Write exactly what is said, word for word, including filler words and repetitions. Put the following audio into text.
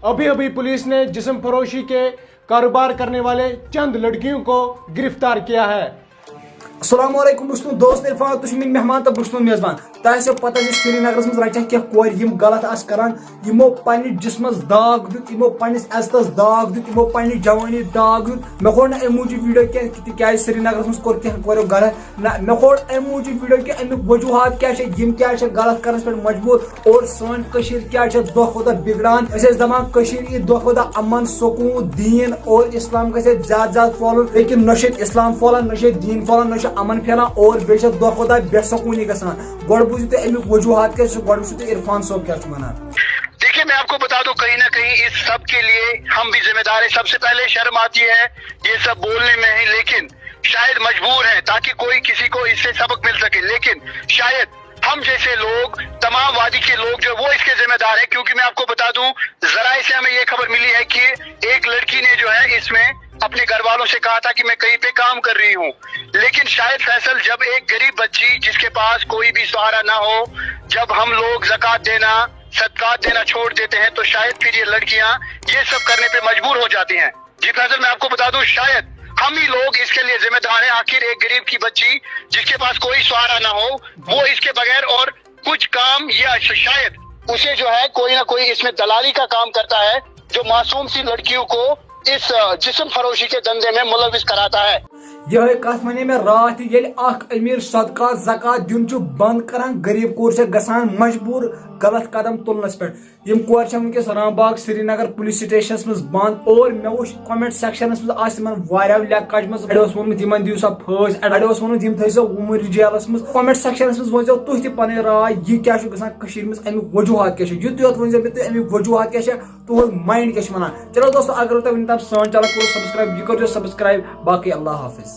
अभी अभी पुलिस ने जिस्म फरोशी के कारोबार करने वाले चंद लड़कियों को गिरफ्तार किया है। السلام علیکم، بہٕ چھُس تُہُنٛد دوست عرفان، تُہۍ چھِو میٲنۍ مہمان تہٕ بہٕ چھُس تُہُنٛد میزبان۔ تۄہہِ آسیو پتہ زِ سرینگرس منٛز رچھا کینٛہہ کورِ یِم غلط آسہٕ کران، یِمو پننِس جسمس داغ دیُت، یِمو پننِس عزتس داغ دیُت، یِمو پننہِ جوانی داغ دیُت۔ مےٚ کوٚر نہٕ امہِ موٗجوٗب ویڈیو کینٛہہ تِکیازِ سرینگرس منٛز کوٚر کینٛہہ کوریو غلط۔ نہ، مےٚ کوٚر امہِ موٗجوٗب ویڈیو کہِ امیُک وجوہات کیٛاہ چھِ، یِم کیٛازِ چھِ غلط کرنس پٮ۪ٹھ مجبوٗر اور سٲنۍ کٔشیٖر کیٛازِ چھِ دۄہ کھۄتہٕ دۄہ بگڑان۔ أسۍ ٲسۍ دپان کٔشیٖر یی دۄہ کھۄتہٕ دۄہ امن، سکوٗن، دیٖن اور اسلام گژھِ اَتہِ زیادٕ زیادٕ پھۄلُن، لیکن نہ چھِ اَتہِ اسلام پھۄلان، نہ چھِ اَتہِ دیٖن پھۄلان، نہ چھِ امن پھیلان اور بیٚیہِ چھِ دۄہ کھۄتہٕ دۄہ بے سکوٗنی گژھان۔ گۄڈٕ بوٗزِو تُہۍ امیُک وجوہات کیٛاہ چھُ، گۄڈٕ وٕچھِو تُہۍ عرفان صٲب کیٛاہ چھُ ونان۔ देखिए, मैं आपको बता दूं, कहीं ना कहीं इस सब के लिए हम भी जिम्मेदार हैं। सबसे पहले शर्म आती है ये सब बोलने में ही, लेकिन शायद मजबूर हैं ताकि कोई किसी को इससे सबक मिल सके। लेकिन शायद हम जैसे लोग, तमाम वादी के लोग जो, वो इसके जिम्मेदार हैं, क्योंकि मैं आपको बता दूं, जराए से हमें ये खबर मिली है कि एक लड़की ने जो है इसमें अपने घर वालों से कहा था कि मैं कहीं पे काम कर रही हूँ। लेकिन शायद फैसल, जब एक गरीब बच्ची जिसके पास कोई भी सहारा ना हो, जब हम लोग जकात देना, सदकात देना छोड़ देते हैं, तो शायद फिर ये लड़कियां ये सब करने पे मजबूर हो जाती हैं। जी फैसल, मैं आपको बता दूं, शायद हम ही लोग इसके लिए जिम्मेदार हैं। आखिर एक गरीब की बच्ची जिसके पास कोई सहारा ना हो, वो इसके बगैर और कुछ काम या श- शायद उसे जो है कोई ना कोई इसमें दलाली का काम करता है, जो मासूम सी लड़कियों को इस अ, जिस्म फरोशी के धंधे में मुलविस कराता है। یِہے کتھ ونے مےٚ راتھ تہِ، ییٚلہِ اکھ امیر صدقات زکات دیُن چھُ بند کران، غریب کورِ چھےٚ گژھان مجبوٗر غلط قدم تُلنس پٮ۪ٹھ۔ یِم کورِ چھےٚ وٕنکیٚس رام باغ سرینگر پولیس سٹیشنس منٛز بند اور مےٚ وٕچھ کمنٹ سیکشنس منٛز آسہِ تِمن واریاہو لیکھ کجمژ، اڑیو اوس ووٚنمُت یِمن دِیِو سا پھٲسۍ، اڑیو اوس ووٚنمُت یِم تھٲیزیو عمر جیلس منٛز۔ کمنٹ سیکشنس منٛز ؤنۍزیو تُہۍ تہِ پنٕنۍ راے، یہِ کیٛاہ چھُ گژھان کٔشیٖرِ منٛز، امیُک وجوہات کیٛاہ چھُ؟ یُتُے یوت ؤنۍزیو مےٚ تُہۍ امیُک وجوہات کیٛاہ چھُ، تُہُنٛد مایِنڈ کیٛاہ چھُ وَنان۔ چلو دوستو، اگر تۄہہِ وٕنیُک تام سٲنۍ channel کوٚرُو subscribe، یہِ کٔرۍزیو subscribe۔ باقٕے اللہ حافظ۔